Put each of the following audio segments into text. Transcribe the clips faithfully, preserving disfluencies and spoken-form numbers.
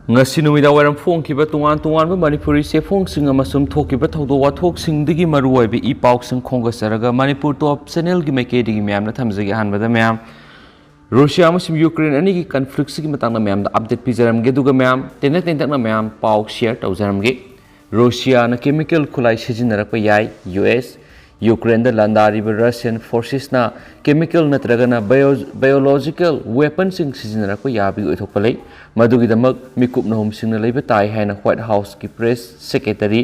ꯉꯁꯤ ꯅꯨꯃꯤꯗꯥꯡ ꯋꯥꯏꯔꯝ ꯐꯣꯡꯈꯤꯕ ꯇꯣꯉꯥꯟ ꯇꯣꯉꯥꯟꯕ ꯃꯅꯤꯄꯨꯔꯤ ꯆꯦꯐꯣꯡꯁꯤꯡ ꯑꯃꯁꯨꯡ ꯊꯣꯛꯈꯤꯕ ꯊꯧꯗꯣꯛ ꯋꯥꯊꯣꯛꯁꯤꯡꯗꯒꯤ ꯃꯔꯨꯑꯣꯏꯕ ꯏ ꯄꯥꯎꯁꯤꯡ ꯈꯣꯝꯒꯠꯆꯔꯒ ꯃꯅꯤꯄꯨꯔ ꯇꯣꯞ ꯆꯦꯅꯦꯜꯒꯤ ꯃꯥꯏꯀꯩꯗꯒꯤ ꯃꯌꯥꯝꯅ ꯊꯝꯖꯒꯦ꯫ ꯑꯍꯥꯟꯕꯗ ꯃꯌꯥꯝ, ꯔꯨꯁꯤꯌꯥ ꯑꯃꯁꯨꯡ ꯌꯨꯀ꯭ꯔꯦꯟ ꯑꯅꯤꯒꯤ ꯀꯟꯐ꯭ꯂꯤꯛꯁꯤꯒꯤ ꯃꯇꯥꯡꯗ ꯃꯌꯥꯝꯗ ꯑꯞꯗꯦꯠ ꯄꯤꯖꯔꯝꯒꯦ, ꯑꯗꯨꯒ ꯃꯌꯥꯝ ꯇꯦꯟꯇꯛ ꯇꯦꯟꯇꯛꯅ ꯃꯌꯥꯝ ꯄꯥꯎ ꯁꯤꯌꯔ ꯇꯧꯖꯔꯝꯒꯦ꯫ ꯔꯨꯁꯤꯌꯥꯅ ꯀꯦꯃꯤꯀꯦꯜ ꯈꯨꯠꯂꯥꯏ ꯁꯤꯖꯤꯟꯅꯔꯛꯄ ꯌꯥꯏ, ꯌꯨ ꯑꯦꯁ꯫ ꯌꯨꯀ꯭ꯔꯦꯟꯗ ꯂꯥꯟꯗꯥꯔꯤꯕ ꯔꯁꯤꯌꯟ ꯐꯣꯔꯁꯦꯁꯅ ꯀꯦꯃꯤꯀꯦꯜ ꯅꯠꯇ꯭ꯔꯒꯅ ꯕꯥꯏꯑꯣ-, ꯕꯥꯏꯑꯣꯂꯣꯖꯤꯀꯦꯜ ꯋꯦꯄꯟꯁꯤꯡ ꯁꯤꯖꯤꯟꯅꯔꯛꯄ ꯌꯥꯕꯒꯤ ꯑꯣꯏꯊꯣꯛꯄ ꯂꯩ꯫ ꯃꯗꯨꯒꯤꯗꯃꯛ ꯃꯤꯀꯨꯞ ꯅꯍꯨꯝꯁꯤꯡꯅ ꯂꯩꯕ ꯇꯥꯏ ꯍꯥꯏꯅ ꯋꯥꯏꯠ ꯍꯥꯎꯁꯀꯤ ꯄ꯭ꯔꯦꯁ ꯁꯦꯀ꯭ꯔꯦꯇꯔꯤ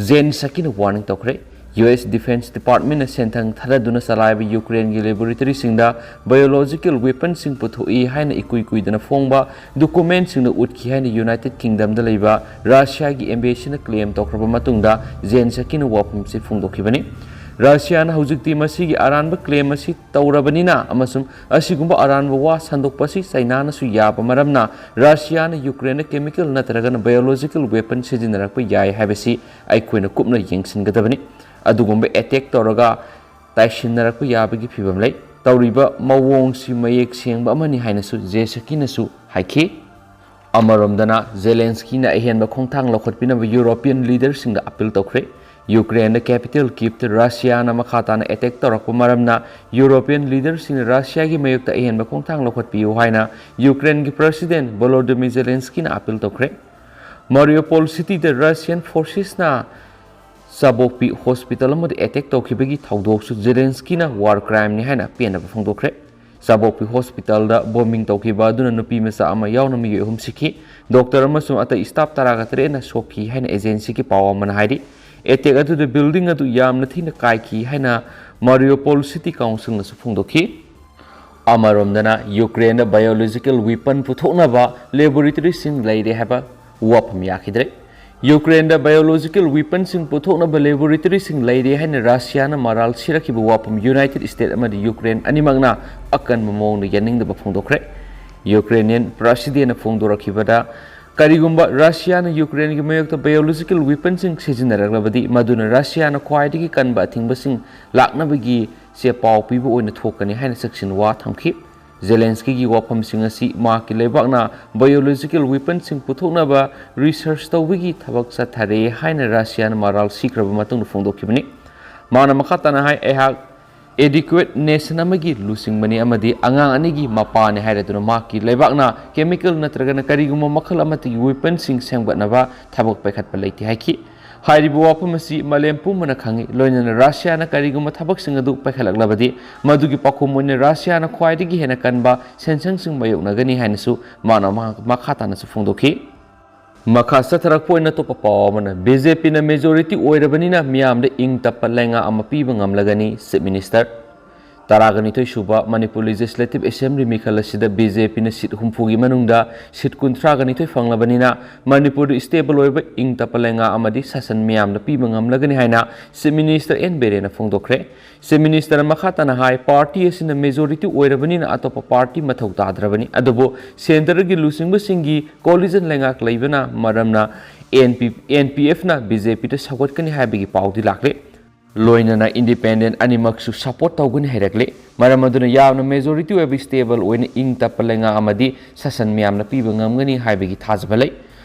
ꯖꯦꯟ ꯁꯥꯀꯤꯅ ꯋꯥꯔꯅꯤꯡ ꯇꯧꯈ꯭ꯔꯦ꯫ ꯌꯨ ꯑꯦꯁ ꯗꯤꯐꯦꯟꯁ ꯗꯤꯄꯥꯔꯠꯃꯦꯟꯅ ꯁꯦꯟꯊꯪ ꯊꯥꯗꯗꯨꯅ ꯆꯂꯥꯏꯕ ꯌꯨꯀ꯭ꯔꯦꯟꯒꯤ ꯂꯦꯕꯣꯔꯦꯇꯔꯤꯁꯤꯡꯗ ꯕꯥꯏꯑꯣꯂꯣꯖꯤꯀꯦꯜ ꯋꯦꯄꯟꯁꯤꯡ ꯄꯨꯊꯣꯛꯏ ꯍꯥꯏꯅ ꯏꯀꯨꯏ ꯀꯨꯏꯗꯅ ꯐꯣꯡꯕ ꯗꯣꯀꯨꯃꯦꯟꯁꯤꯡꯅ ꯎꯠꯈꯤ ꯍꯥꯏꯅ ꯌꯨꯅꯥꯏꯇꯦꯗ ꯀꯤꯡꯗꯝꯗ ꯂꯩꯕ ꯔꯁꯤꯌꯥꯒꯤ ꯑꯦꯝꯕꯦꯁꯤꯅ ꯀ꯭ꯂꯦꯝ ꯇꯧꯈ꯭ꯔꯕ ꯃꯇꯨꯡꯗ ꯖꯦꯟ ꯁꯥꯀꯤꯅ ꯋꯥꯐꯝꯁꯤ ꯐꯣꯡꯗꯣꯛꯈꯤꯕꯅꯤ꯫ ꯔꯁꯤꯌꯥꯅ ꯍꯧꯖꯤꯛꯇꯤ ꯃꯁꯤꯒꯤ ꯑꯔꯥꯟꯕ ꯀ꯭ꯂꯦꯝ ꯑꯁꯤ ꯇꯧꯔꯕꯅꯤꯅ ꯑꯃꯁꯨꯡ ꯑꯁꯤꯒꯨꯝꯕ ꯑꯔꯥꯟꯕ ꯋꯥ ꯁꯟꯗꯣꯛꯄ ꯑꯁꯤ ꯆꯥꯏꯅꯥꯅꯁꯨ ꯌꯥꯕ ꯃꯔꯝꯅ ꯔꯁꯤꯌꯥꯅ ꯌꯨꯀ꯭ꯔꯦꯟꯗ ꯀꯦꯃꯤꯀꯦꯜ ꯅꯠꯇ꯭ꯔꯒꯅ ꯕꯥꯏꯑꯣꯂꯣꯖꯤꯀꯦꯜ ꯋꯦꯄꯟ ꯁꯤꯖꯤꯟꯅꯔꯛꯄ ꯌꯥꯏ ꯍꯥꯏꯕꯁꯤ ꯑꯩꯈꯣꯏꯅ ꯀꯨꯞꯅ ꯌꯦꯡꯁꯤꯟꯒꯗꯕꯅꯤ꯫ ꯑꯗꯨꯒꯨꯝꯕ ꯑꯦꯇꯦꯛ ꯇꯧꯔꯒ ꯇꯥꯏꯁꯤꯟꯅꯔꯛꯄ ꯌꯥꯕꯒꯤ ꯐꯤꯕꯝ ꯂꯩ꯫ ꯇꯧꯔꯤꯕ ꯃꯑꯣꯡꯁꯤ ꯃꯌꯦꯛ ꯁꯦꯡꯕ ꯑꯃꯅꯤ ꯍꯥꯏꯅꯁꯨ ꯖꯦ ꯁꯥꯀꯤꯅꯁꯨ ꯍꯥꯏꯈꯤ꯫ ꯑꯃꯔꯣꯝꯗꯅ ꯖꯦꯂꯦꯟꯁꯀꯤꯅ ꯑꯍꯦꯟꯕ ꯈꯣꯡꯊꯥꯡ ꯂꯧꯈꯠꯄꯤꯅꯕ ꯌꯨꯔꯣꯄꯤꯌꯟ ꯂꯤꯗꯔꯁꯤꯡꯗ ꯑꯄꯤꯜ ꯇꯧꯈ꯭ꯔꯦ꯫ ꯌꯨꯀ꯭ꯔꯦꯟꯗ ꯀꯦꯄꯤꯇꯦꯜ ꯀꯤꯞꯇ ꯔꯁꯤꯌꯥꯅ ꯃꯈꯥ ꯇꯥꯅ ꯑꯦꯇꯦꯛ ꯇꯧꯔꯛꯄ ꯃꯔꯝꯅ ꯌꯨꯔꯣꯄꯤꯌꯟ ꯂꯤꯗꯔꯁꯤꯡꯅ ꯔꯁꯤꯌꯥꯒꯤ ꯃꯥꯌꯣꯛꯇ ꯑꯍꯦꯟꯕ ꯈꯣꯡꯊꯥꯡ ꯂꯧꯈꯠꯄꯤꯌꯨ ꯍꯥꯏꯅ ꯌꯨꯀ꯭ꯔꯦꯟꯒꯤ ꯄ꯭ꯔꯁꯤꯗꯦꯟ ꯚꯣꯂꯣꯗꯤꯃꯤꯔ ꯖꯦꯂꯦꯟꯁꯀꯤꯅ ꯑꯄꯤꯜ ꯇꯧꯈ꯭ꯔꯦ꯫ ꯃꯥꯔꯤꯌꯣꯄꯣꯜ ꯁꯤꯇꯤꯗ ꯔꯁꯤꯌꯟ ꯐꯣꯔꯁꯦꯁꯅ ꯆꯥꯕꯣꯛꯄꯤ ꯍꯣꯁꯄꯤꯇꯥꯜ ꯑꯃꯗ ꯑꯦꯇꯦꯛ ꯇꯧꯈꯤꯕꯒꯤ ꯊꯧꯗꯣꯛꯁꯨ ꯖꯦꯂꯦꯟꯁꯀꯤꯅ ꯋꯥꯔ ꯀ꯭ꯔꯥꯏꯝꯅꯤ ꯍꯥꯏꯅ ꯄꯦꯟꯗꯕ ꯐꯣꯡꯗꯣꯛꯈ꯭ꯔꯦ꯫ ꯆꯥꯕꯣꯛꯄꯤ ꯍꯣꯁꯄꯤꯇꯥꯜꯗ ꯕꯣꯝꯕꯤꯡ ꯇꯧꯈꯤꯕ ꯑꯗꯨꯅ ꯅꯨꯄꯤ ꯃꯆꯥ ꯑꯃ ꯌꯥꯎꯅ ꯃꯤꯑꯣꯏ ꯑꯍꯨꯝ ꯁꯤꯈꯤ꯫ ꯗꯣꯛꯇꯔ ꯑꯃꯁꯨꯡ ꯑꯇꯩ ꯁ꯭ꯇꯥꯐ ꯇꯔꯥꯒ ꯇꯔꯦꯠꯅ ꯁꯣꯛꯈꯤ ꯍꯥꯏꯅ ꯑꯦꯖꯦꯟꯁꯤꯒꯤ ꯄꯥꯎ ꯑꯃꯅ ꯍꯥꯏꯔꯤ꯫ ꯑꯦꯇꯦꯛ ꯑꯗꯨꯗ ꯕꯤꯜꯗꯤꯡ ꯑꯗꯨ ꯌꯥꯝꯅ ꯊꯤꯅ ꯀꯥꯏꯈꯤ ꯍꯥꯏꯅ ꯃꯥꯔꯤꯌꯣꯄꯣꯜ ꯁꯤꯇꯤ ꯀꯥꯎꯟꯁꯤꯜꯅꯁꯨ ꯐꯣꯡꯗꯣꯛꯈꯤ꯫ ꯑꯃꯔꯣꯝꯗꯅ ꯌꯨꯀ꯭ꯔꯦꯟꯗ ꯕꯥꯏꯑꯣꯂꯣꯖꯤꯀꯦꯜ ꯋꯤꯄꯟ ꯄꯨꯊꯣꯛꯅꯕ ꯂꯦꯕꯣꯔꯦꯇꯔꯤꯁꯤꯡ ꯂꯩꯔꯦ ꯍꯥꯏꯕ ꯋꯥꯐꯝ ꯌꯥꯈꯤꯗ꯭ꯔꯦ꯫ ꯌꯨꯀ꯭ꯔꯦꯟꯗ ꯕꯥꯏꯑꯣꯂꯣꯖꯤꯀꯦꯜ ꯋꯤꯄꯟꯁꯤꯡ ꯄꯨꯊꯣꯛꯅꯕ ꯂꯦꯕꯣꯔꯦꯇꯔꯤꯁꯤꯡ ꯂꯩꯔꯦ ꯍꯥꯏꯅ ꯔꯁꯤꯌꯥꯅ ꯃꯔꯥꯜ ꯁꯤꯔꯛꯈꯤꯕ ꯋꯥꯐꯝ ꯌꯨꯅꯥꯏꯇꯦꯗ ꯁ꯭ꯇꯦꯠ ꯑꯃꯗꯤ ꯌꯨꯀ꯭ꯔꯦꯟ ꯑꯅꯤꯃꯛꯅ ꯑꯀꯟꯕ ꯃꯑꯣꯡꯗ ꯌꯥꯅꯤꯡꯗꯕ ꯐꯣꯡꯗꯣꯛꯈ꯭ꯔꯦ꯫ ꯌꯨꯀ꯭ꯔꯦꯅꯤꯌꯟ ꯄ꯭ꯔꯁꯤꯗꯦꯟꯅ ꯐꯣꯡꯗꯣꯔꯛꯈꯤꯕꯗ, ꯀꯔꯤꯒꯨꯝꯕ ꯔꯁꯤꯌꯥꯅ ꯌꯨꯀ꯭ꯔꯦꯟꯒꯤ ꯃꯥꯌꯣꯛꯇ ꯕꯥꯏꯑꯣꯂꯣꯖꯤꯀꯦꯜ ꯋꯤꯄꯟꯁꯤꯡ ꯁꯤꯖꯤꯟꯅꯔꯛꯂꯕꯗꯤ, ꯃꯗꯨꯅ ꯔꯁꯤꯌꯥꯅ ꯈ꯭ꯋꯥꯏꯗꯒꯤ ꯀꯟꯕ ꯑꯊꯤꯡꯕꯁꯤꯡ ꯂꯥꯛꯅꯕꯒꯤ ꯆꯦ ꯄꯥꯎ ꯄꯤꯕ ꯑꯣꯏꯅ ꯊꯣꯛꯀꯅꯤ ꯍꯥꯏꯅ ꯆꯦꯛꯁꯤꯟ ꯋꯥ ꯊꯝꯈꯤ꯫ ꯖꯦꯂꯦꯟꯁꯀꯤꯒꯤ ꯋꯥꯐꯝꯁꯤꯡ ꯑꯁꯤ ꯃꯍꯥꯛꯀꯤ ꯂꯩꯕꯥꯛꯅ biological weaponꯁꯤꯡ ꯄꯨꯊꯣꯛꯅꯕ research ꯇꯧꯕꯒꯤ ꯊꯕꯛ ꯆꯠꯊꯔꯦ ꯍꯥꯏꯅ ꯔꯁꯤꯌꯥꯅ ꯃꯔꯥꯜ ꯁꯤꯈ꯭ꯔꯕ ꯃꯇꯨꯡꯗ ꯐꯣꯡꯗꯣꯛꯈꯤꯕꯅꯤ꯫ ꯃꯥꯅ ꯃꯈꯥ ꯇꯥꯅ ꯍꯥꯏ, "ꯑꯩꯍꯥꯛ adequate nation ꯑꯃꯒꯤ ꯂꯨꯆꯤꯡꯕꯅꯤ ꯑꯃꯗꯤ ꯑꯉꯥꯡ ꯑꯅꯤꯒꯤ ꯃꯄꯥꯅꯤ ꯍꯥꯏꯔꯗꯨꯅ ꯃꯍꯥꯛꯀꯤ ꯂꯩꯕꯥꯛꯅ chemical ꯅꯠꯇ꯭ꯔꯒꯅ ꯀꯔꯤꯒꯨꯝꯕ ꯃꯈꯜ ꯑꯃꯠꯇꯒꯤ weaponꯁꯤꯡ ꯁꯦꯝꯒꯠꯅꯕ ꯊꯕꯛ ꯄꯥꯏꯈꯠꯄ ꯂꯩꯇꯦ" ꯍꯥꯏꯈꯤ꯫ ꯍꯥꯏꯔꯤꯕ ꯋꯥꯐꯝ ꯑꯁꯤ ꯃꯥꯂꯦꯝ ꯄꯨꯝꯕꯅ ꯈꯪꯏ, ꯂꯣꯏꯅꯅ ꯔꯁꯤꯌꯥꯅ ꯀꯔꯤꯒꯨꯝꯕ ꯊꯕꯛꯁꯤꯡ ꯑꯗꯨ ꯄꯥꯏꯈꯠꯂꯛꯂꯕꯗꯤ ꯃꯗꯨꯒꯤ ꯄꯥꯎꯈꯨꯝ ꯑꯣꯏꯅ ꯔꯁꯤꯌꯥꯅ ꯈ꯭ꯋꯥꯏꯗꯒꯤ ꯍꯦꯟꯅ ꯀꯟꯕ ꯁꯦꯟꯁꯪꯁꯤꯡ ꯃꯥꯌꯣꯛꯅꯒꯅꯤ ꯍꯥꯏꯅꯁꯨ ꯃꯥꯅ ꯃꯍꯥꯛ ꯃꯈꯥ ꯇꯥꯅꯁꯨ ꯐꯣꯡꯗꯣꯛꯈꯤ꯫ ꯃꯈꯥ ꯆꯠꯊꯔꯛꯄ ꯑꯣꯏꯅ ꯑꯇꯣꯞꯄ ꯄꯥꯎ ꯑꯃꯅ, "ꯕꯤ ꯖꯦ ꯄꯤꯅ majority ꯑꯣꯏꯔꯕꯅꯤꯅ ꯃꯤꯌꯥꯝꯗ ꯏꯪ ꯇꯞꯄ ꯂꯩꯉꯥꯛ ꯑꯃ ꯄꯤꯕ ꯉꯝꯂꯒꯅꯤ", Chief Minister꯫ ꯇꯔꯥꯒ ꯅꯤꯊꯣꯏ ꯁꯨꯕ ꯃꯅꯤꯄꯨꯔ Legislative Assembly ꯃꯤꯈꯜ ꯑꯁꯤꯗ ꯕꯤ ꯖꯦ ꯄꯤꯅ seat ꯍꯨꯝꯐꯨꯒꯤ ꯃꯅꯨꯡꯗ seat ꯀꯨꯟꯊ꯭ꯔꯥꯒ ꯅꯤꯊꯣꯏ ꯐꯪꯂꯕꯅꯤꯅ ꯃꯅꯤꯄꯨꯔꯗ stable ꯑꯣꯏꯕ ꯏꯪ ꯇꯞꯄ ꯂꯩꯉꯥꯛ ꯑꯃꯗꯤ ꯁꯥꯁꯟ ꯃꯤꯌꯥꯝꯗ ꯄꯤꯕ ꯉꯝꯂꯒꯅꯤ ꯍꯥꯏꯅ Chief Minister ꯑꯦꯟ ꯕꯤꯔꯦꯟꯅ ꯐꯣꯡꯗꯣꯛꯈ꯭ꯔꯦ꯫ Chief Minister ꯃꯈꯥ ꯇꯥꯅ ꯍꯥꯏ, "ꯄꯥꯔꯇꯤ ꯑꯁꯤꯅ majority ꯑꯣꯏꯔꯕꯅꯤꯅ ꯑꯇꯣꯞꯄ ꯄꯥꯔꯇꯤ ꯃꯊꯧ ꯇꯥꯗ꯭ꯔꯕꯅꯤ, ꯑꯗꯨꯕꯨ centreꯒꯤ ꯂꯨꯆꯤꯡꯕꯁꯤꯡꯒꯤ coalition ꯂꯩꯉꯥꯛ ꯂꯩꯕꯅ ꯃꯔꯝꯅ ꯑꯦꯟ ꯄꯤ, ꯑꯦꯟ ꯄꯤ ꯑꯦꯐꯅ ꯕꯤ ꯖꯦ ꯄꯤꯗ ꯁꯧꯒꯠꯀꯅꯤ ꯍꯥꯏꯕꯒꯤ ꯄꯥꯎꯗꯤ ꯂꯥꯛꯂꯦ꯫ ꯂꯣꯏꯅꯅ independent ꯑꯅꯤꯃꯛꯁꯨ support ꯇꯧꯒꯅꯤ ꯍꯥꯏꯔꯛꯂꯦ꯫ ꯃꯔꯝ ꯑꯗꯨꯅ ꯌꯥꯝꯅ majority ꯑꯣꯏꯕ stable ꯑꯣꯏꯅ ꯏꯪ ꯇꯞꯄ ꯂꯩꯉꯥꯛ ꯑꯃꯗꯤ ꯁꯥꯁꯟ ꯃꯤꯌꯥꯝꯅ ꯄꯤꯕ ꯉꯝꯒꯅꯤ ꯍꯥꯏꯕꯒꯤ ꯊꯥꯖꯕ ꯂꯩ꯫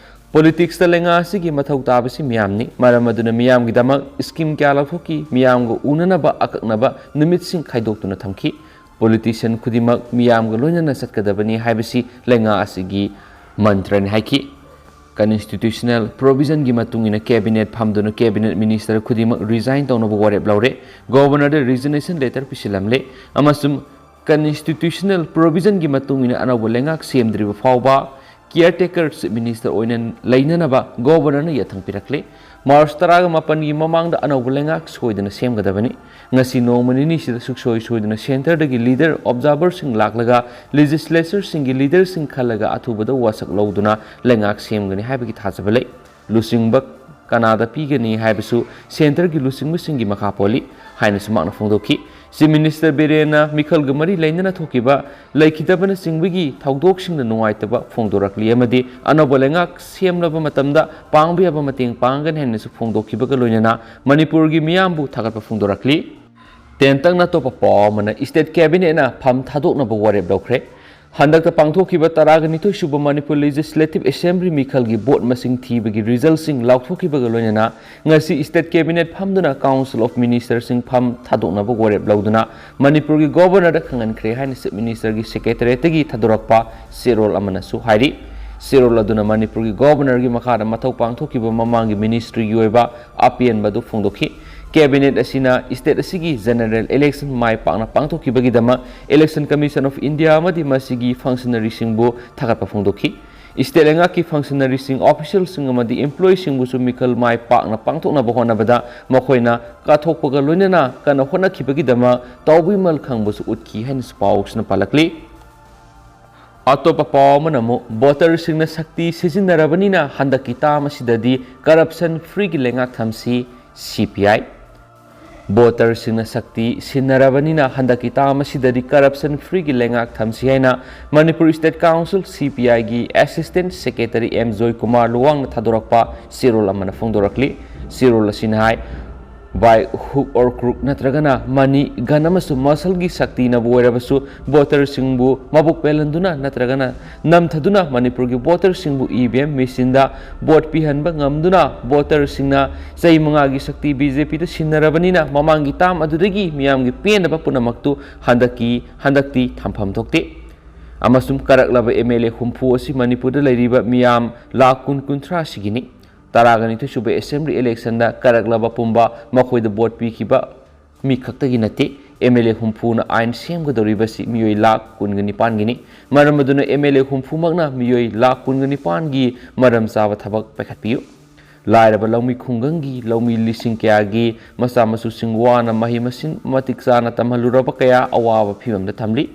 Politicsꯇ ꯂꯩꯉꯥꯛ ꯑꯁꯤꯒꯤ ꯃꯊꯧ ꯇꯥꯕꯁꯤ ꯃꯤꯌꯥꯝꯅꯤ꯫ ꯃꯔꯝ ꯑꯗꯨꯅ ꯃꯤꯌꯥꯝꯒꯤꯗꯃꯛ scheme ꯀꯌꯥ ꯂꯧꯊꯣꯛꯈꯤ, ꯃꯤꯌꯥꯝꯒ ꯎꯅꯅꯕ ꯑꯀꯛꯅꯕ ꯅꯨꯃꯤꯠꯁꯤꯡ ꯈꯥꯏꯗꯣꯛꯇꯨꯅ ꯊꯝꯈꯤ꯫ Politician ꯈꯨꯗꯤꯡꯃꯛ ꯃꯤꯌꯥꯝꯒ ꯂꯣꯏꯅꯅ ꯆꯠꯀꯗꯕꯅꯤ ꯍꯥꯏꯕꯁꯤ ꯂꯩꯉꯥꯛ ꯑꯁꯤꯒꯤ ꯃꯟꯇ꯭ꯔꯅꯤ" ꯍꯥꯏꯈꯤ꯫ Constitutional provisionꯒꯤ ꯃꯇꯨꯡ ꯏꯟꯅ cabinet ꯐꯝꯗꯨꯅ cabinet minister ꯈꯨꯗꯤꯡꯃꯛ resign ꯇꯧꯅꯕ ꯋꯥꯔꯦꯞ ꯂꯧꯔꯦ꯫ Governorꯗ resignation letter ꯄꯤꯁꯤꯜꯂꯝꯂꯦ ꯑꯃꯁꯨꯡ constitutional provisionꯒꯤ ꯃꯇꯨꯡ ꯏꯟꯅ ꯑꯅꯧꯕ ꯂꯩꯉꯥꯛ ꯁꯦꯝꯗ꯭ꯔꯤꯕ ꯐꯥꯎꯕ caretaker Chief Minister ꯑꯣꯏꯅ ꯂꯩꯅꯅꯕ Governorꯅ ꯌꯥꯊꯪ ꯄꯤꯔꯛꯂꯦ꯫ March ꯇꯔꯥꯒ ꯃꯥꯄꯟꯒꯤ ꯃꯃꯥꯡꯗ ꯑꯅꯧꯕ ꯂꯩꯉꯥꯛ ꯁꯣꯏꯗꯅ ꯁꯦꯝꯒꯗꯕꯅꯤ꯫ ꯉꯁꯤ ꯅꯣꯡꯃ ꯅꯤꯅꯤꯁꯤꯗ ꯁꯨꯡꯁꯣꯏ ꯁꯣꯏꯗꯅ centreꯗꯒꯤ leader observerꯁꯤꯡ ꯂꯥꯛꯂꯒ legislatureꯁꯤꯡꯒꯤ leaderꯁꯤꯡ ꯈꯜꯂꯒ ꯑꯊꯨꯕꯗ ꯋꯥꯁꯛ ꯂꯧꯗꯨꯅ ꯂꯩꯉꯥꯛ ꯁꯦꯝꯒꯅꯤ ꯍꯥꯏꯕꯒꯤ ꯊꯥꯖꯕ ꯂꯩ꯫ ꯂꯨꯆꯤꯡꯕ ꯀꯅꯥꯗ ꯄꯤꯒꯅꯤ ꯍꯥꯏꯕꯁꯨ centreꯒꯤ ꯂꯨꯆꯤꯡꯕꯁꯤꯡꯒꯤ ꯃꯈꯥ ꯄꯣꯜꯂꯤ ꯍꯥꯏꯅꯁꯨ ꯃꯍꯥꯛꯅ ꯐꯣꯡꯗꯣꯛꯈꯤ꯫ Chief Minister ꯕꯤꯔꯦꯟꯅ ꯃꯤꯈꯜꯒ ꯃꯔꯤ ꯂꯩꯅꯅ ꯊꯣꯛꯈꯤꯕ ꯂꯩꯈꯤꯗꯕꯅꯆꯤꯡꯕꯒꯤ ꯊꯧꯗꯣꯛꯁꯤꯡꯗ ꯅꯨꯡꯉꯥꯏꯇꯕ ꯐꯣꯡꯗꯣꯔꯛꯂꯤ ꯑꯃꯗꯤ ꯑꯅꯧꯕ ꯂꯩꯉꯥꯛ ꯁꯦꯝꯂꯕ ꯃꯇꯝꯗ ꯄꯥꯡꯕ ꯌꯥꯕ ꯃꯇꯦꯡ ꯄꯥꯡꯒꯅꯤ ꯍꯥꯏꯅꯁꯨ ꯐꯣꯡꯗꯣꯛꯈꯤꯕꯒ ꯂꯣꯏꯅꯅ ꯃꯅꯤꯄꯨꯔꯒꯤ ꯃꯤꯌꯥꯝꯕꯨ ꯊꯥꯒꯠꯄ ꯐꯣꯡꯗꯣꯔꯛꯂꯤ꯫ ꯇꯦꯟꯇꯛꯅ ꯑꯇꯣꯞꯄ ꯄꯥꯎ ꯑꯃꯅ, State Cabinetꯅ ꯐꯝ ꯊꯥꯗꯣꯛꯅꯕ ꯋꯥꯔꯦꯞ ꯂꯧꯈ꯭ꯔꯦ꯫ ꯍꯟꯗꯛꯇ ꯄꯥꯡꯊꯣꯛꯈꯤꯕ ꯇꯔꯥꯒ ꯅꯤꯊꯣꯏ ꯁꯨꯕ ꯃꯅꯤꯄꯨꯔ Legislative Assembly ꯃꯤꯈꯜꯒꯤ ꯚꯣꯠ ꯃꯁꯤꯡ ꯊꯤꯕꯒꯤ resultꯁꯤꯡ ꯂꯥꯎꯊꯣꯛꯈꯤꯕꯒ ꯂꯣꯏꯅꯅ ꯉꯁꯤ State Cabinet ꯐꯝꯗꯨꯅ Council of Ministerꯁꯤꯡ ꯐꯝ ꯊꯥꯗꯣꯛꯅꯕ ꯋꯥꯔꯦꯞ ꯂꯧꯗꯨꯅ ꯃꯅꯤꯄꯨꯔꯒꯤ Governorꯗ ꯈꯪꯍꯟꯈ꯭ꯔꯦ ꯍꯥꯏꯅ Chief Ministerꯒꯤ Secretariatꯇꯒꯤ ꯊꯥꯗꯣꯔꯛꯄ ꯆꯦꯔꯣꯜ ꯑꯃꯅꯁꯨ ꯍꯥꯏꯔꯤ꯫ ꯆꯦꯔꯣꯜ ꯑꯗꯨꯅ ꯃꯅꯤꯄꯨꯔꯒꯤ Governorꯒꯤ ꯃꯈꯥꯗ ꯃꯊꯧ ꯄꯥꯡꯊꯣꯛꯈꯤꯕ ꯃꯃꯥꯡꯒꯤ Ministryꯒꯤ ꯑꯣꯏꯕ ꯑꯄꯦꯟꯕ ꯑꯗꯨ ꯐꯣꯡꯗꯣꯛꯈꯤ꯫ Cabinet ꯑꯁꯤꯅ state ꯑꯁꯤꯒꯤ general election ꯃꯥꯏ ꯄꯥꯛꯅ ꯄꯥꯡꯊꯣꯛꯈꯤꯕꯒꯤꯗꯃꯛ Election Commission of India ꯑꯃꯗꯤ ꯃꯁꯤꯒꯤ functionaryꯁꯤꯡꯕꯨ ꯊꯥꯒꯠꯄ ꯐꯣꯡꯗꯣꯛꯈꯤ꯫ State ꯂꯩꯉꯥꯛꯀꯤ functionaryꯁꯤꯡ, officialꯁꯤꯡ ꯑꯃꯗꯤ employeeꯁꯤꯡꯕꯨꯁꯨ ꯃꯤꯈꯜ ꯃꯥꯏ ꯄꯥꯛꯅ ꯄꯥꯡꯊꯣꯛꯅꯕ ꯍꯣꯠꯅꯕꯗ ꯃꯈꯣꯏꯅ ꯀꯠꯊꯣꯛꯄꯒ ꯂꯣꯏꯅꯅ ꯀꯟꯅ ꯍꯣꯠꯅꯈꯤꯕꯒꯤꯗꯃꯛ ꯇꯥꯎꯕꯤꯃꯜ ꯈꯪꯕꯁꯨ ꯎꯠꯈꯤ ꯍꯥꯏꯅꯁꯨ ꯄꯥꯎꯁꯤꯅ ꯄꯥꯜꯂꯛꯂꯤ꯫ ꯑꯇꯣꯞꯄ ꯄꯥꯎ ꯑꯃꯅ ꯑꯃꯨꯛ, voterꯁꯤꯡꯅ ꯁꯛꯇꯤ ꯁꯤꯖꯤꯟꯅꯔꯕꯅꯤꯅ ꯍꯟꯗꯛꯀꯤ term ꯑꯁꯤꯗꯗꯤ corruption freeꯒꯤ ꯂꯩꯉꯥꯛ ꯊꯝꯁꯤ, CPI꯫ Voterꯁꯤꯡꯅ ꯁꯛꯇꯤ ꯁꯤꯟꯅꯔꯕꯅꯤꯅ ꯍꯟꯗꯛꯀꯤ term ꯑꯁꯤꯗꯗꯤ corruption freeꯒꯤ ꯂꯩꯉꯥꯛ ꯊꯝꯁꯤ ꯍꯥꯏꯅ ꯃꯅꯤꯄꯨꯔ State Council, CPIꯒꯤ Assistant Secretary ꯑꯦꯝ ꯖꯣꯏꯀꯨꯃꯥꯔ ꯂꯨꯋꯥꯡꯅ ꯊꯥꯗꯣꯔꯛꯄ ꯆꯦꯔꯣꯜ ꯑꯃꯅ ꯐꯣꯡꯗꯣꯔꯛꯂꯤ꯫ ꯆꯦꯔꯣꯜ ꯑꯁꯤꯅ ꯍꯥꯏ, by hook or crook ꯅꯠꯇ꯭ꯔꯒꯅ money, gun ꯑꯃꯁꯨꯡ muscleꯒꯤ ꯁꯛꯇꯤꯅꯕꯨ ꯑꯣꯏꯔꯕꯁꯨ voterꯁꯤꯡꯕꯨ ꯃꯕꯨꯛ ꯄꯦꯜꯍꯟꯗꯨꯅ ꯅꯠꯇ꯭ꯔꯒꯅ ꯅꯝꯊꯗꯨꯅ ꯃꯅꯤꯄꯨꯔꯒꯤ voterꯁꯤꯡꯕꯨ EVM machineꯗ vote ꯄꯤꯍꯟꯕ ꯉꯝꯗꯨꯅ voterꯁꯤꯡꯅ ꯆꯍꯤ ꯃꯉꯥꯒꯤ ꯁꯛꯇꯤ BJPꯗ ꯁꯤꯟꯅꯔꯕꯅꯤꯅ ꯃꯃꯥꯡꯒꯤ term ꯑꯗꯨꯗꯒꯤ ꯃꯤꯌꯥꯝꯒꯤ ꯄꯦꯟꯗꯕ ꯄꯨꯝꯅꯃꯛꯇꯨ ꯍꯟꯗꯛꯀꯤ, ꯍꯟꯗꯛꯇꯤ ꯊꯝꯐꯝ ꯊꯣꯛꯇꯦ꯫ ꯑꯃꯁꯨꯡ ꯀꯔꯛꯂꯕ MLA ꯍꯨꯝꯐꯨ ꯑꯁꯤ ꯃꯅꯤꯄꯨꯔꯗ ꯂꯩꯔꯤꯕ ꯃꯤꯌꯥꯝ ꯂꯥꯈ ꯀꯨꯟ ꯀꯨꯟꯊ꯭ꯔꯥ ꯑꯁꯤꯒꯤꯅꯤ꯫ ꯇꯔꯥꯒ ꯅꯤꯊꯣꯏ ꯁꯨꯕ Assembly electionꯗ ꯀꯔꯛꯂꯕ ꯄꯨꯝꯕ ꯃꯈꯣꯏꯗ vote ꯄꯤꯈꯤꯕ ꯃꯤ ꯈꯛꯇꯒꯤ ꯅꯠꯇꯦ꯫ MLA ꯍꯨꯝꯐꯨꯅ ꯑꯥꯏꯟ ꯁꯦꯝꯒꯗꯧꯔꯤꯕꯁꯤ ꯃꯤꯑꯣꯏ ꯂꯥꯈ ꯀꯨꯟꯒ ꯅꯤꯄꯥꯟꯒꯤꯅꯤ꯫ ꯃꯔꯝ ꯑꯗꯨꯅ MLA ꯍꯨꯝꯐꯨꯃꯛꯅ ꯃꯤꯑꯣꯏ ꯂꯥꯈ ꯀꯨꯟꯒ ꯅꯤꯄꯥꯟꯒꯤ ꯃꯔꯝ ꯆꯥꯕ ꯊꯕꯛ ꯄꯥꯏꯈꯠꯄꯤꯌꯨ꯫ ꯂꯥꯏꯔꯕ ꯂꯧꯃꯤ ꯈꯨꯡꯒꯪꯒꯤ ꯂꯧꯃꯤ ꯂꯤꯁꯤꯡ ꯀꯌꯥꯒꯤ ꯃꯆꯥ ꯃꯁꯨꯁꯤꯡ ꯋꯥꯅ ꯃꯍꯩ ꯃꯁꯤꯡ ꯃꯇꯤꯛ ꯆꯥꯅ ꯇꯝꯍꯜꯂꯨꯔꯕ ꯀꯌꯥ ꯑꯋꯥꯕ ꯐꯤꯚꯝꯗ ꯊꯝꯂꯤ꯫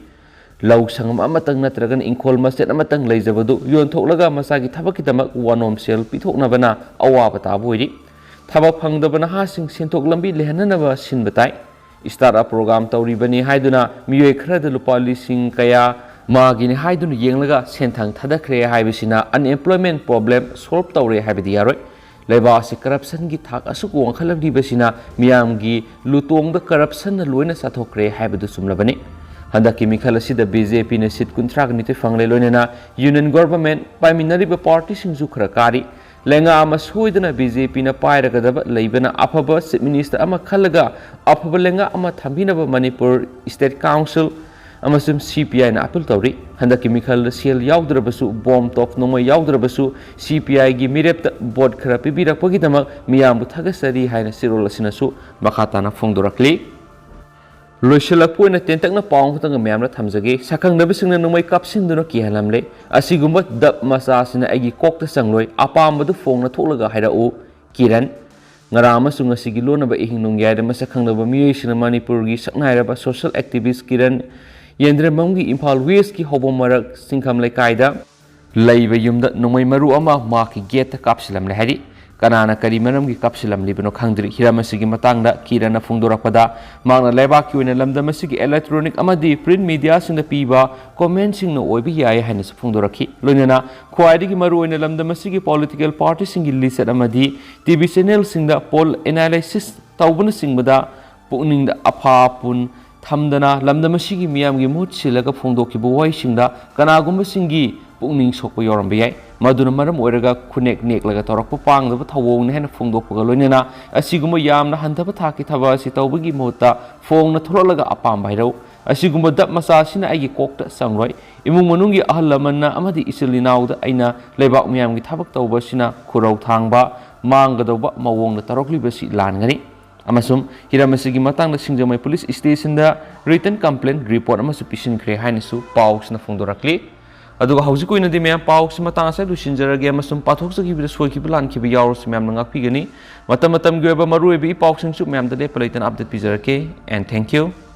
ꯂꯧ ꯁꯪꯒꯝ ꯑꯃꯇꯪ ꯅꯠꯇ꯭ꯔꯒꯅ ꯏꯪꯈꯣꯜ ꯃꯆꯦꯠ ꯑꯃꯇꯪ ꯂꯩꯖꯕꯗꯨ ꯌꯣꯟꯊꯣꯛꯂꯒ ꯃꯁꯥꯒꯤ ꯊꯕꯛꯀꯤꯗꯃꯛ ꯋꯥꯅꯣꯝ ꯁꯦꯜ ꯄꯤꯊꯣꯛꯅꯕꯅ ꯑꯋꯥꯕ ꯇꯥꯕ ꯑꯣꯏꯔꯤ꯫ ꯊꯕꯛ ꯐꯪꯗꯕ ꯅꯍꯥꯁꯤꯡ ꯁꯦꯟꯊꯣꯛ ꯂꯝꯕꯤ ꯂꯩꯍꯟꯅꯅꯕ ꯁꯤꯟꯕ ꯇꯥꯏ꯫ Startup program ꯇꯧꯔꯤꯕꯅꯤ ꯍꯥꯏꯗꯨꯅ ꯃꯤꯑꯣꯏ ꯈꯔꯗ ꯂꯨꯄꯥ ꯂꯤꯁꯤꯡ ꯀꯌꯥ ꯃꯥꯒꯤꯅꯤ ꯍꯥꯏꯗꯨꯅ ꯌꯦꯡꯂꯒ ꯁꯦꯟꯊꯪ ꯊꯥꯗꯈ꯭ꯔꯦ ꯍꯥꯏꯕꯁꯤꯅ unemployment problem solve ꯇꯧꯔꯦ ꯍꯥꯏꯕꯗꯤ ꯌꯥꯔꯣꯏ꯫ ꯂꯩꯕꯥꯛ ꯑꯁꯤ ꯀꯔꯞꯁꯟꯒꯤ ꯊꯥꯛ ꯑꯁꯨꯛ ꯋꯥꯡꯈꯠꯂꯛꯂꯤꯕꯁꯤꯅ ꯃꯤꯌꯥꯝꯒꯤ ꯂꯨꯇꯣꯡꯗ ꯀꯔꯞꯁꯟꯅ ꯂꯣꯏꯅ ꯆꯥꯊꯣꯛꯈ꯭ꯔꯦ ꯍꯥꯏꯕꯗꯨ ꯆꯨꯝꯂꯕꯅꯤ꯫ ꯍꯟꯗꯛꯀꯤ ꯃꯤꯈꯜ ꯑꯁꯤꯗ ꯕꯤ ꯖꯦ ꯄꯤꯅ ꯁꯤꯠ ꯀꯨꯟꯊ꯭ꯔꯥꯒ ꯅꯤꯊꯣꯏ ꯐꯪꯂꯦ, ꯂꯣꯏꯅꯅ ꯌꯨꯅꯤꯌꯟ ꯒꯣꯚꯔꯟꯃꯦꯟꯠ ꯄꯥꯏꯃꯤꯟꯅꯔꯤꯕ ꯄꯥꯔꯇꯤꯁꯤꯡꯁꯨ ꯈꯔ ꯀꯥꯔꯤ꯫ ꯂꯩꯉꯥꯛ ꯑꯃ ꯁꯣꯏꯗꯅ ꯕꯤ ꯖꯦ ꯄꯤꯅ ꯄꯥꯏꯔꯒꯗꯕ ꯂꯩꯕꯅ ꯑꯐꯕ ꯆꯤꯐ ꯃꯤꯅꯤꯁꯇꯔ ꯑꯃ ꯈꯜꯂꯒ ꯑꯐꯕ ꯂꯩꯉꯥꯛ ꯑꯃ ꯊꯝꯕꯤꯅꯕ ꯃꯅꯤꯄꯨꯔ ꯁ꯭ꯇꯦꯠ ꯀꯥꯎꯟꯁꯤꯜ ꯑꯃꯁꯨꯡ ꯁꯤ ꯄꯤ ꯑꯥꯏꯅ ꯑꯥꯄꯤꯜ ꯇꯧꯔꯤ꯫ ꯍꯟꯗꯛꯀꯤ ꯃꯤꯈꯜꯗ ꯁꯦꯜ ꯌꯥꯎꯗ꯭ꯔꯕꯁꯨ, ꯕꯣꯝ ꯇꯣꯞ ꯅꯣꯡꯃꯩ ꯌꯥꯎꯗ꯭ꯔꯕꯁꯨ, ꯁꯤ ꯄꯤ ꯑꯥꯏꯒꯤ ꯃꯤꯔꯦꯞꯇ ꯚꯣꯠ ꯈꯔ ꯄꯤꯕꯤꯔꯛꯄꯒꯤꯗꯃꯛ ꯃꯤꯌꯥꯝꯕꯨ ꯊꯥꯒꯠꯆꯔꯤ ꯍꯥꯏꯅ ꯆꯦꯔꯣꯜ ꯑꯁꯤꯅꯁꯨ ꯃꯈꯥ ꯇꯥꯅ ꯐꯣꯡꯗꯣꯔꯛꯂꯤ꯫ ꯂꯣꯏꯁꯤꯜꯂꯛꯄ ꯑꯣꯏꯅ ꯇꯦꯟꯇꯛꯅ ꯄꯥꯎ ꯑꯃꯈꯛꯇꯪꯒ ꯃꯌꯥꯝꯗ ꯊꯝꯖꯒꯦ꯫ ꯁꯛꯈꯪꯅꯕꯁꯤꯡꯅ ꯅꯣꯡꯃꯩ ꯀꯥꯞꯁꯤꯟꯗꯨꯅ ꯀꯤꯍꯜꯂꯝꯂꯦ꯫ ꯑꯁꯤꯒꯨꯝꯕ ꯗꯞ ꯃꯆꯥꯁꯤꯅ ꯑꯩꯒꯤ ꯀꯣꯛꯇ ꯆꯪꯂꯣꯏ꯫ ꯑꯄꯥꯝꯕꯗꯨ ꯐꯣꯡꯅ ꯊꯣꯛꯂꯒ ꯍꯥꯏꯔꯛꯎ, ꯀꯤꯔꯟ꯫ ꯉꯔꯥꯡ ꯑꯃꯁꯨꯡ ꯉꯁꯤꯒꯤ ꯂꯣꯟꯅꯕ ꯏꯍꯤꯡ ꯅꯣꯡꯌꯥꯏꯗ ꯃꯁꯛ ꯈꯪꯗꯕ ꯃꯤꯑꯣꯏꯁꯤꯡꯅ ꯃꯅꯤꯄꯨꯔꯒꯤ ꯁꯛꯅꯥꯏꯔꯕ ꯁꯣꯁꯤꯌꯦꯜ ꯑꯦꯛꯇꯤꯚꯤꯁ ꯀꯤꯔꯟ ꯌꯦꯟꯗ꯭ꯔꯦꯝꯕꯝꯒꯤ ꯏꯝꯐꯥꯜ ꯋꯦꯁꯀꯤ ꯍꯧꯕꯝ ꯃꯔꯛ ꯁꯤꯡꯈꯝ ꯂꯩꯀꯥꯏꯗ ꯂꯩꯕ ꯌꯨꯝꯗ ꯅꯣꯡꯃꯩ ꯃꯔꯨ ꯑꯃ ꯃꯍꯥꯛꯀꯤ ꯒꯦꯠꯇ ꯀꯥꯞꯁꯤꯜꯂꯝꯂꯦ ꯍꯥꯏꯔꯤ꯫ ꯀꯅꯥꯅ ꯀꯔꯤ ꯃꯔꯝꯒꯤ ꯀꯥꯞꯁꯤꯜꯂꯝꯂꯤꯕꯅꯣ ꯈꯪꯗ꯭ꯔꯤ꯫ ꯍꯤꯔꯝ ꯑꯁꯤꯒꯤ ꯃꯇꯥꯡꯗ ꯀꯤꯔꯟꯅ ꯐꯣꯡꯗꯣꯔꯛꯄꯗ, ꯃꯍꯥꯛꯅ ꯂꯩꯕꯥꯛꯀꯤ ꯑꯣꯏꯅ ꯂꯝꯗꯝ ꯑꯁꯤꯒꯤ ꯏꯂꯦꯛꯇ꯭ꯔꯣꯅꯤꯛ ꯑꯃꯗꯤ ꯄ꯭ꯔꯤꯟꯠ ꯃꯤꯗꯤꯌꯥꯁꯤꯡꯗ ꯄꯤꯕ ꯀꯣꯃꯦꯟꯠꯁꯤꯡꯅ ꯑꯣꯏꯕ ꯌꯥꯏ ꯍꯥꯏꯅꯁꯨ ꯐꯣꯡꯗꯣꯔꯛꯈꯤ꯫ ꯂꯣꯏꯅꯅ ꯈ꯭ꯋꯥꯏꯗꯒꯤ ꯃꯔꯨꯑꯣꯏꯅ ꯂꯝꯗꯝ ꯑꯁꯤꯒꯤ ꯄꯣꯂꯤꯇꯤꯀꯦꯜ ꯄꯥꯔꯇꯤꯁꯤꯡꯒꯤ ꯂꯤꯆꯠ ꯑꯃꯗꯤ ꯇꯤ ꯚꯤ ꯆꯦꯅꯦꯜꯁꯤꯡꯗ ꯄꯣꯜ ꯑꯦꯅꯥꯂꯥꯏꯁꯤꯁ ꯇꯧꯕꯅꯆꯤꯡꯕꯗ ꯄꯨꯛꯅꯤꯡꯗ ꯑꯐꯥ ꯑꯄꯨꯟ ꯊꯝꯗꯅ ꯂꯝꯗꯝ ꯑꯁꯤꯒꯤ ꯃꯤꯌꯥꯝꯒꯤ ꯃꯍꯨꯠ ꯁꯤꯜꯂꯒ ꯐꯣꯡꯗꯣꯛꯈꯤꯕ ꯋꯥꯍꯩꯁꯤꯡꯗ ꯀꯅꯥꯒꯨꯝꯕꯁꯤꯡꯒꯤ ꯄꯨꯛꯅꯤꯡ ꯁꯣꯛꯄ ꯌꯥꯎꯔꯝꯕ ꯌꯥꯏ꯫ ꯃꯗꯨꯅ ꯃꯔꯝ ꯑꯣꯏꯔꯒ ꯈꯨꯅꯦꯛ ꯅꯦꯛꯂꯒ ꯇꯧꯔꯛꯄ ꯄꯥꯡꯗꯕ ꯊꯧꯑꯣꯡꯅꯤ ꯍꯥꯏꯅ ꯐꯣꯡꯗꯣꯛꯄꯒ ꯂꯣꯏꯅꯅ ꯑꯁꯤꯒꯨꯝꯕ ꯌꯥꯝꯅ ꯍꯟꯊꯕ ꯊꯥꯛꯀꯤ ꯊꯕꯛ ꯑꯁꯤ ꯇꯧꯕꯒꯤ ꯃꯍꯨꯠꯇ ꯐꯣꯡꯅ ꯊꯣꯛꯂꯛꯂꯒ ꯑꯄꯥꯝꯕ ꯍꯥꯏꯔꯛꯎ꯫ ꯑꯁꯤꯒꯨꯝꯕ ꯗꯞ ꯃꯆꯥ ꯑꯁꯤꯅ ꯑꯩꯒꯤ ꯀꯣꯛꯇ ꯆꯪꯂꯣꯏ꯫ ꯏꯃꯨꯡ ꯃꯅꯨꯡꯒꯤ ꯑꯍꯜ ꯂꯃꯟꯅ ꯑꯃꯗꯤ ꯏꯆꯤꯜ ꯏꯅꯥꯎꯗ ꯑꯩꯅ ꯂꯩꯕꯥꯛ ꯃꯤꯌꯥꯝꯒꯤ ꯊꯕꯛ ꯇꯧꯕ ꯑꯁꯤꯅ ꯈꯨꯔꯧ ꯊꯥꯡꯕ ꯃꯥꯡꯒꯗꯧꯕ ꯃꯑꯣꯡꯗ ꯇꯧꯔꯛꯂꯤꯕꯁꯤ ꯂꯥꯟꯒꯅꯤ꯫ ꯑꯃꯁꯨꯡ ꯍꯤꯔꯝ ꯑꯁꯤꯒꯤ ꯃꯇꯥꯡꯗ ꯁꯤꯡꯖꯃꯩ ꯄꯨꯂꯤꯁ ꯁ꯭ꯇꯦꯁꯟꯗ ꯔꯤꯇꯟ ꯀꯝꯄ꯭ꯂꯦꯟ ꯔꯤꯄꯣꯔꯠ ꯑꯃꯁꯨ ꯄꯤꯁꯤꯟꯈ꯭ꯔꯦ ꯍꯥꯏꯅꯁꯨ ꯄꯥꯎꯁꯤꯅ ꯐꯣꯡꯗꯣꯔꯛꯂꯤ꯫ ꯑꯗꯨꯒ ꯍꯧꯖꯤꯛꯀꯤ ꯑꯣꯏꯅꯗꯤ ꯃꯌꯥꯝ ꯄꯥꯎꯁꯤ ꯃꯇꯥꯡ ꯑꯁꯤꯗ ꯂꯣꯏꯁꯤꯟꯖꯔꯒꯦ, ꯑꯃꯁꯨꯡ ꯄꯥꯊꯣꯛꯆꯈꯤꯕꯗ ꯁꯣꯏꯈꯤꯕ ꯂꯥꯟꯈꯤꯕ ꯌꯥꯎꯔꯁꯨ ꯃꯌꯥꯝꯅ ꯉꯥꯛꯄꯤꯒꯅꯤ꯫ ꯃꯇꯝ ꯃꯇꯝꯒꯤ ꯑꯣꯏꯕ ꯃꯔꯨꯑꯣꯏꯕ ꯏ ꯄꯥꯎꯁꯤꯡꯁꯨ ꯃꯌꯥꯝꯗ ꯂꯦꯞꯄ ꯂꯩꯇꯅ ꯑꯞꯗꯦꯠ ꯄꯤꯖꯔꯛꯀꯦ꯫ And thank you.